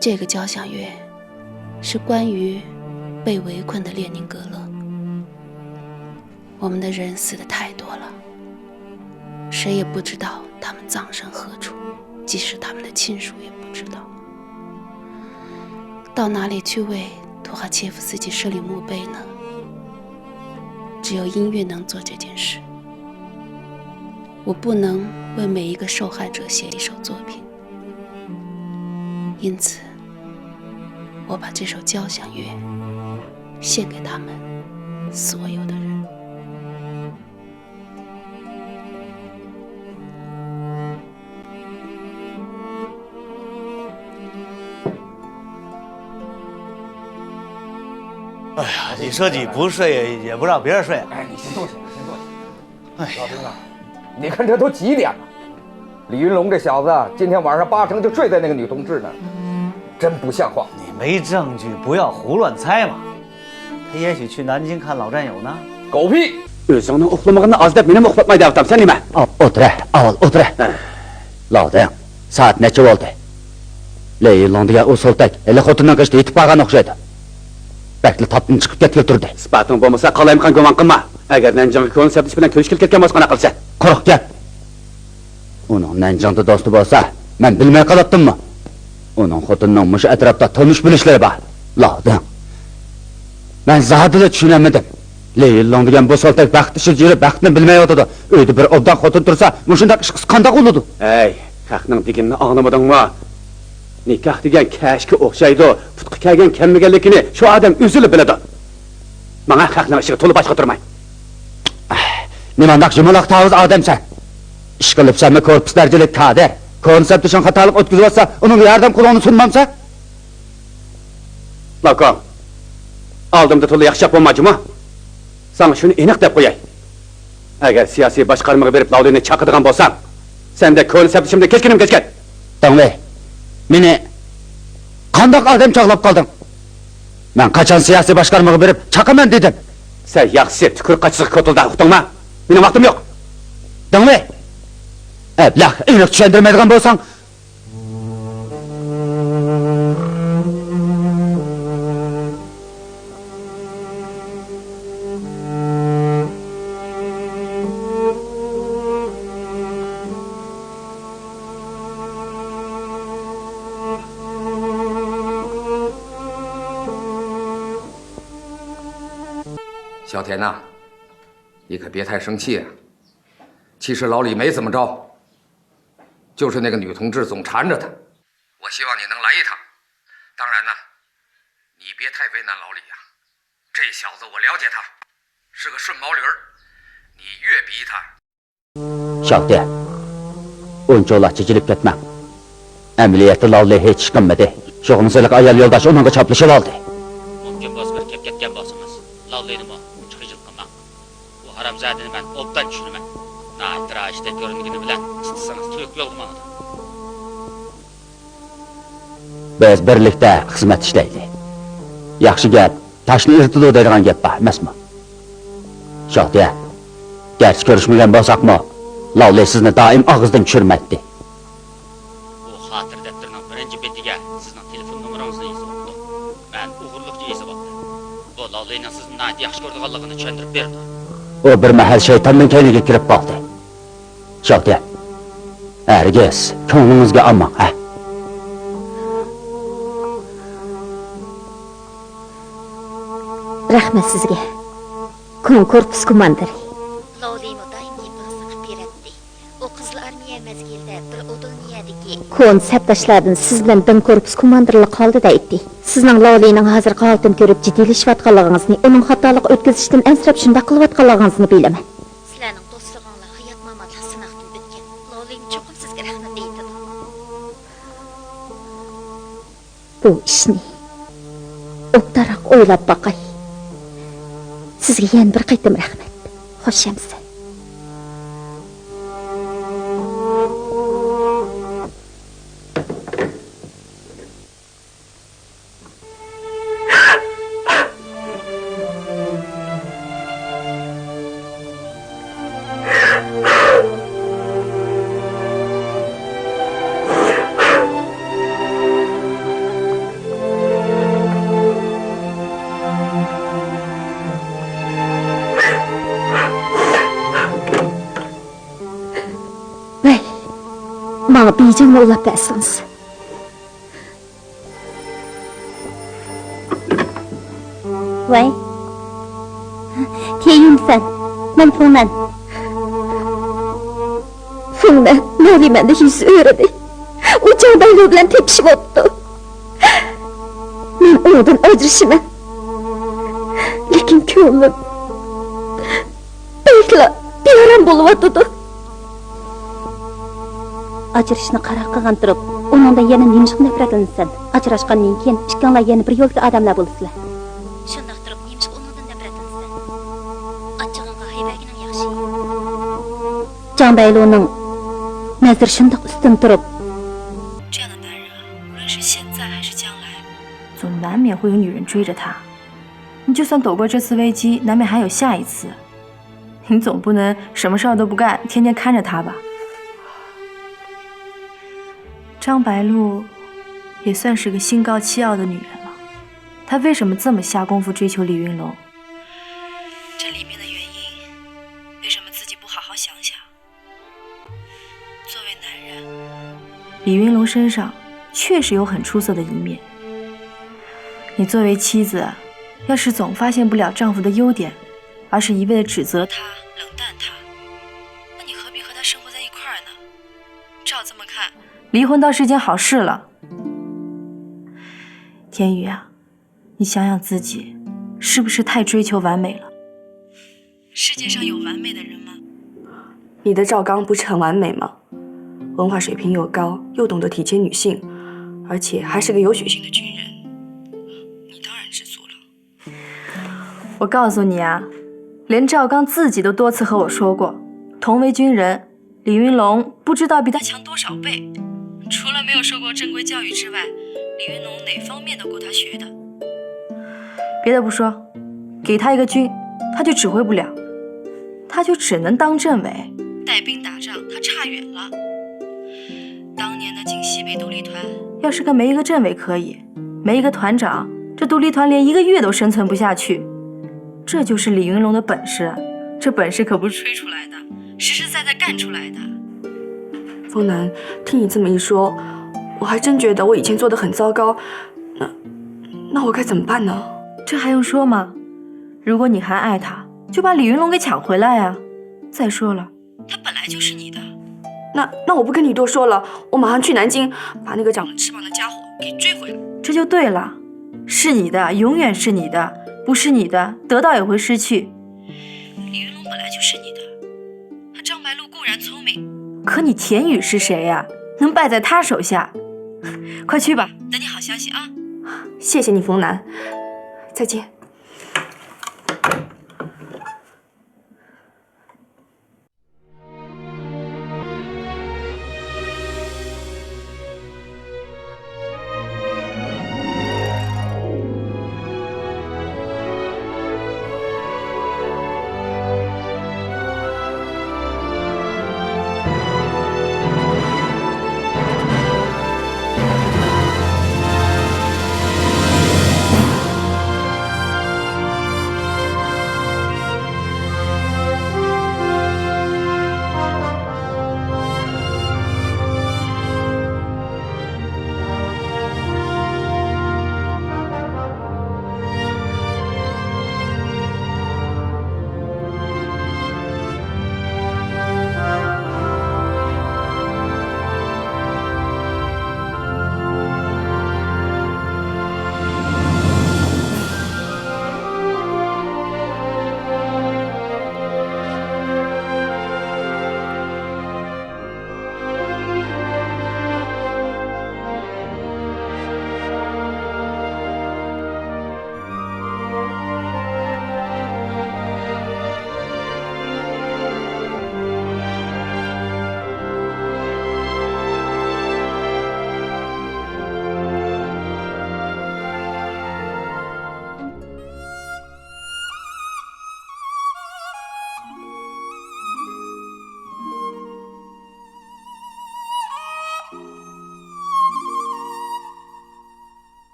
这个交响乐是关于被围困的列宁格勒。我们的人死的太多了，谁也不知道他们葬身何处，即使他们的亲属也不知道。到哪里去为图哈切夫斯基设立墓碑呢？只有音乐能做这件事。我不能为每一个受害者写一首作品，因此，我把这首交响乐献给他们所有的人。 哎呀，你说你不睡，也不让别人睡。哎，你先坐下，先坐下。哎呀，老丁啊，你看这都几点了？李云龙这小子今天晚上八成就睡在那个女同志那儿，真不像话。你没证据，不要胡乱猜嘛。他也许去南京看老战友呢。狗屁！ ئۆزۈڭنىڭ ئۇخلىمىغىنىنى ئاز دەپ، مېنىمۇ ئۇخلاتماي دەۋاتامسەن نېمە؟ ئا، ئولتۇر ھە، ئاۋۋال ئولتۇر ھە. ھە. لاۋدىڭ، سائەت نەچچە بولدى؟ لېي يىنلۇڭ دېگەن ئۇ سولتەك ھېلى خوتۇنىنىڭ قېشىدا يېتىپ قالغان ئوخشايدۇ. بەكلا تاپتىن چىقىپ كەتكىلى تۇردى. ئىسپاتىڭ بولمىسا، قالايمىقان گۇمان قىلما. ئەگەر نەنجىڭغا كونا سەپدىشى بىلەن كۆرۈشكىلى كەتكەن بولسا قانداق قىلىسەن؟ قۇرۇق گەپ. ئۇنىڭ نەنجىڭدا دوستى بولسا، مەن بىلمەي قالاتتىممۇ؟ ئۇنىڭ خوتۇنىنىڭ مۇشۇ ئەتراپتا تونۇش-بىلىشلىرى بار. لاۋدىڭ. مەن زادىلا چۈشىنەلمىدىم. لېي يىنلۇڭ دېگەن بۇ سولتەك بەخت ئىچىدە يۈرۈپ، بەختىنى بىلمەيۋاتىدۇ. ئۆيدە بىر ئوبدان خوتۇن تۇرسا، مۇشۇنداق ئىش قىلسا قانداق بولىدۇ؟ ھەي، خەقنىڭ دېگىنىنى ئاڭلىمىدىڭمۇ؟ نىكاھ دېگەن كەشكە ئوخشايدۇ، پۇتقا كەلگەن كەلمىگەنلىكىنى شۇ ئادەم ئۆزىلا بىلىدۇ. ماڭە، خەقنىڭ ئىشىغا تولا باش قاتۇرماي. نېمانداق يۇمىلاق تاۋۇز ئادەمسەن؟ ئىشقىلىپ سەنمۇ كورپۇس دەرىجىلىك كادىر. كونا سەپدىشىڭ خاتالىق ئۆتكۈزۈۋاتسا، ئۇنىڭغا ياردەم قولۇڭنى سۇنمامسەن؟ لاكوڭ، ئالدىمدا تولا ياخشى گەپ بولما جۇمۇ. ساڭا شۇنى ئېنىق دەپ قوياي. ئەگەر سىياسىي باشقارمىغا بېرىپ لاۋلىنى چاقىدىغان بولساڭ، سەندەك كونا سەپدىشىمدىن كەچكىنىم كەچكەن. دېڭۋېي، مېنى قانداق ئادەم چاغلاپ قالدىڭ؟ مەن قاچان سىياسىي باشقارمىغا بېرىپ چاقىمەن دېدىم؟ سەن ياخشى تۈكۈر قاچىسىغا كوتۇلداڭ، ئۇقتۇڭما؟ مېنىڭ ۋاقتىم يوق. دېڭۋېي، ئەبلەخ، ئېنىق چۈشەندۈرمەيدىغان بولساڭ، 小田呐，你可别太生气啊。其实老李没怎么着，就是那个女同志总缠着他。我希望你能来一趟。当然呢，你别太为难老李呀。这小子我了解他，是个顺毛驴儿，你越逼他 شاۋتيەن، ئۇنچىۋالا چېچىلىپ كەتمەڭ. ئەمەلىيەتتە لاۋلى ھېچ ئىش قىلمىدى. شۇغىنىسى ھېلىقى ئايال يولداش ئۇنىڭغا چاپلىشىۋالدى. مۇمكىن بولسا بىر كېلىپ كەتكەن بولسىڭىز، لاۋلىنىمۇ ئۇنچە خىجىل قىلماڭ. ئۇ ھارامزادىنى مەن ئوبدان چۈشىنىمەن. ناھايىتى راھىشتە كۆرۈنگىنى بىلەن ئىستىسىڭىز تۈۋۈك يولغا ماڭىدۇ. بىز بىرلىكتە خىزمەت ئىشلەيلى. ياخشى گەپ تاشنى ئېرىتىدۇ دەيدىغان گەپ بار ئەمەسمۇ؟ شاۋتيەن، گەرچە كۆرۈشمىگەن بولساقمۇ، لاۋلى سىزنى دائىم ئاغزىدىن چۈشۈرمەيتتى. ئۇ خاتىرە دەپتىرىنىڭ بىرىنچى بېتىگە سىزنىڭ تېلېفون نومۇرىڭىزنى يېزىۋاپتۇ. مەن ئوغرىلىقچە يېزىۋاپتىم. بۇ لاۋلىنىڭ سىزنى ناھايىتى ياخشى كۆرىدىغانلىقىنى چۈشەندۈرۈپ بېرىدۇ. ئۇ بىر مەھەل شەيتاننىڭ كەينىگە كىرىپ قالدى. شاۋتيەن، ھەرگىز كۆڭلىڭىزگە ئالماڭ، ھە؟ رەھمەت سىزگە، كونا كورپۇس كوماندىرى. لاۋلىمۇ دائىم يېپىغا سىقىپ بېرەتتى. ئۇ قىزىل ئارمىيە مەزگىلىدە بىر ئودۇلنىيەدىكى كونا سەپداشلاردىن سىز بىلەن دىڭ كورپۇس كوماندىرلىقى قالدى دەيتتى. سىزنىڭ لاۋلىنىڭ ھازىرقى ھالىتىنى كۆرۈپ جىددىيلىشىۋاتقانلىقىڭىزنى، ئۇنىڭ خاتالىق ئۆتكۈزۈشتىن ئەنسىرەپ شۇنداق قىلىۋاتقانلىقىڭىزنى بىلىمەن. سىلەرنىڭ دوستلۇقۇڭلار ھايات-ماماتلىق سىناقتىن ئۆتكەن. لولىم چوقۇم سىزگە رەھمەت ئېيتىدۇ. بۇ ئىشنى ئوبدانراق ئويلاپ باقاي. سىزگە يەنە بىر قېتىم رەھمەت. خوش ئەمىسە. ۋەي، ماڭا بېيجىڭنى ئۇلاپ بەرسىڭىز. ۋەي. تيەنيۈنسەن، مەن فېڭمەن. فېڭمەن، لولى مەندە يۈز ئۆرىدى. ئۇ جاڭ بەيلۇ بىلەن تېپىشىۋاپتۇ. مەن ئۇنىڭدىن ئاجرىشىمەن. لېكىن كۆڭلۈم بەكلا بىئارام بولۇۋاتىدۇ. ئاجرىشىشنى قارار قىلغان تۇرۇپ، ئۇنىڭدىن يەنە نېمىشقا نەپرەتلىنىسەن؟ ئاجراشقاندىن كېيىن ئىككىڭلار يەنە بىر يولدىكى ئادەملەر بولىسىلەر. شۇنداق تۇرۇپ نېمىشقا ئۇنىڭدىن نەپرەتلىنىسەن؟ ئاچچىقىڭغا ھەي بەرگىنىڭ ياخشى. جاڭ بەيلۇنىڭ نەزىرى شۇنداق ئۈستۈن تۇرۇپ. 这样的男人，无论是现在还是将来，总难免会有女人追着他。你就算躲过这次危机，难免还有下一次。你总不能什么事儿都不干，天天看着他吧？张白露也算是个心高气傲的女人了，她为什么这么下功夫追求李云龙？这里面的原因，为什么自己不好好想想？ 作为男人，李云龙身上确实有很出色的一面。你作为妻子，要是总发现不了丈夫的优点，而是一味的指责他、冷淡他，那你何必和他生活在一块儿呢？照这么看，离婚倒是一件好事了。天宇啊，你想想自己，是不是太追求完美了？世界上有完美的人吗？你的赵刚不是很完美吗？文化水平又高，又懂得体贴女性，而且还是个有血性的军人。你当然知足了。我告诉你啊，连赵刚自己都多次和我说过，同为军人，李云龙不知道比他强多少倍。除了没有受过正规教育之外，李云龙哪方面都够他学的。别的不说，给他一个军，他就指挥不了，他就只能当政委。带兵打仗，他差远了。当年的晋西北独立团，要是跟没一个政委可以，没一个团长，这独立团连一个月都生存不下去。这就是李云龙的本事，这本事可不是吹出来的，实实在在干出来的。风南，听你这么一说，我还真觉得我以前做的很糟糕。那那我该怎么办呢？这还用说吗？如果你还爱他，就把李云龙给抢回来啊！再说了，他本来就是你的。那那我不跟你多说了，我马上去南京，把那个长了翅膀的家伙给追回来。这就对了，是你的，永远是你的，不是你的，得到也会失去。李云龙本来就是你的，他张白鹿固然聪明，可你田雨是谁呀、能败在他手下？快去吧，等你好消息啊！谢谢你，冯楠，再见。